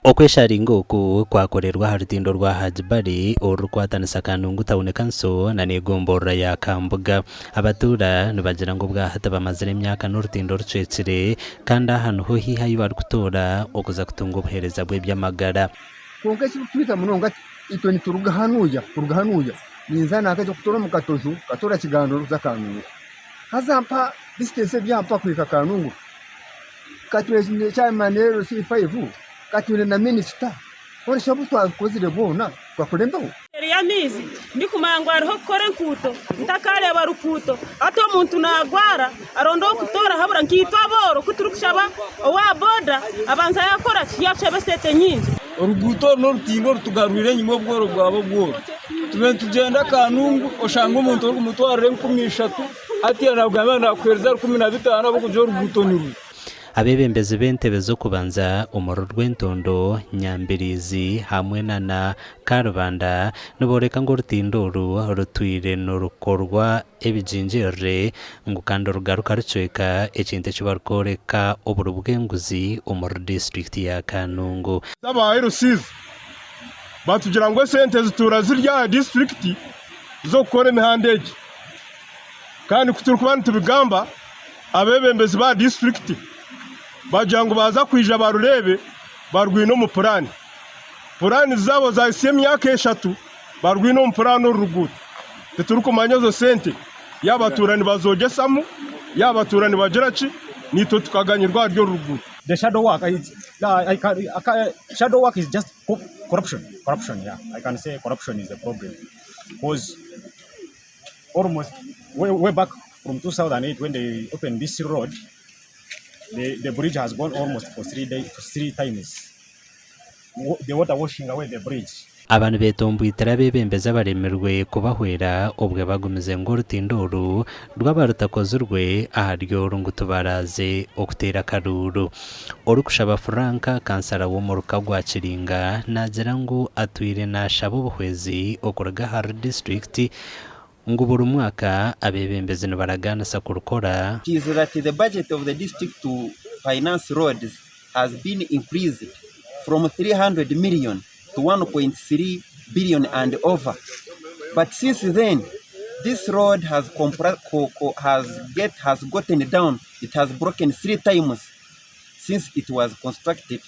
Okwesharinga oku kwakorerwa aha rutindo rwa Hajji Bali orurikwatanisa Kanungu Town Council na n'egomborora ya Kambuga. Abatuura nibagira ngu obwahati bamazire emyaka n'orutindo rucwekire kandi aha niho haihi ahu barikutoora okuza kutunga obuheereza bw'eby'amagara. Kwonka ekirikutwita munonga itwe nituruga hanuya kuruga hanuya ninza nakaija kutoora omu Katojo katoora Kigandoro kuza Kanungu haza mpa distance eri aha mpa kuhika Kanungu katwine chairman LC5 katwine na minisita hoona obu twakozire bwona twakora embeho. Eriyo amaizi ndikumanya ngu hariho kukora enkuuto ntakareeba rukuuto hati omuntu nagwara aronda ow'okutoora habura nkaitwe abooro ku turikushaba owa boda abanza yakora ki yatushaba esente nyingi. Oruguuto oru n'orutindo orutugarwire enyima obworo bwaba obworo. Tube nitugyenda Kanungu oshanga omuntu orikumutwarira 3000 hati nakugambira ngu nakuheereza 15 ahabw'okugira oruguuto ni rubi. Abeebembezi b'entebe z'okubanza omuri Rwentondo, Nyambiriizi hamwe na na Karubanda nibooreka ngu orutindo oru rutwire nirukorwa ebijingirire ngu kandi rugaruka rucweka ekintu eki barikworeka oburi bw'enguzi omuri disiturikiti ya Kanungu. Aba LCs batugira ngu esente zituura ziri aha disiturikiti z'okukora emihanda egi kandi ku turikuba nitubigamba abeebembezi ba disiturikiti bagira ngu baaza kwija barureebe barwine omu puraani. Puraani zaabo zaahitsya emyaka eshatu barwine omu puraani oru ruguuto. Titurikumanya ezo sente yaaba batuura nibazogyesamu, yaaba batuura nibagira ki, naitwe tukaganyirwa ahari oru ruguuto. The shadow work is, I can, I can, shadow work is just corruption, corruption, yeah. I can say corruption is a problem because almost way, way back from 2008 when they opened this road, the, the bridge has gone almost for three days, for three times. The water washing away the bridge. Aba nibetomboitira abeebembezi abaremirwe kubahwera obwe bagumize ngu orutindo oru rwaba rutakozirwe ahari oru ngu tibaraaze okuteera akaruuru. Orikushaba Frank, kansara w'omuruka gwa Kiringa naagira ngu atwire naashaba obuhwezi okuruga ahari disiturikiti ngu buri mwaka abeebembezi nibaragaanisa kurukora. It is that the budget of the district to finance roads has been increased from 300 million to 1.3 billion and over but since then this road has, has, get, has gotten down it has broken three times since it was constructed.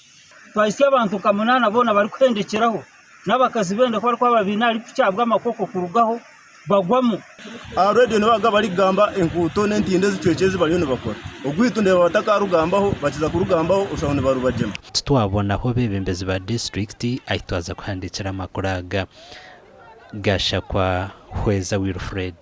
Twahitsya abantu nka munaana boona barikuhendekyeraho n'abakazi benda ku barikuba babaine ahari piki ahabw'amakoko kurugaho bagwamu. Aha reediyo nibabaga barikugamba enguuto n'entindo ezicwekire ezi bariyo nibakora. Ogwaitu ndeeba batakarugambaho, bakiza kurugambaho oshusha ngu nibarubagyema. Titwabonaho beebembezi ba disiturikiti ahi twaza kuhandiikira amakuru aga. Gashakwa Hweza Wilfred.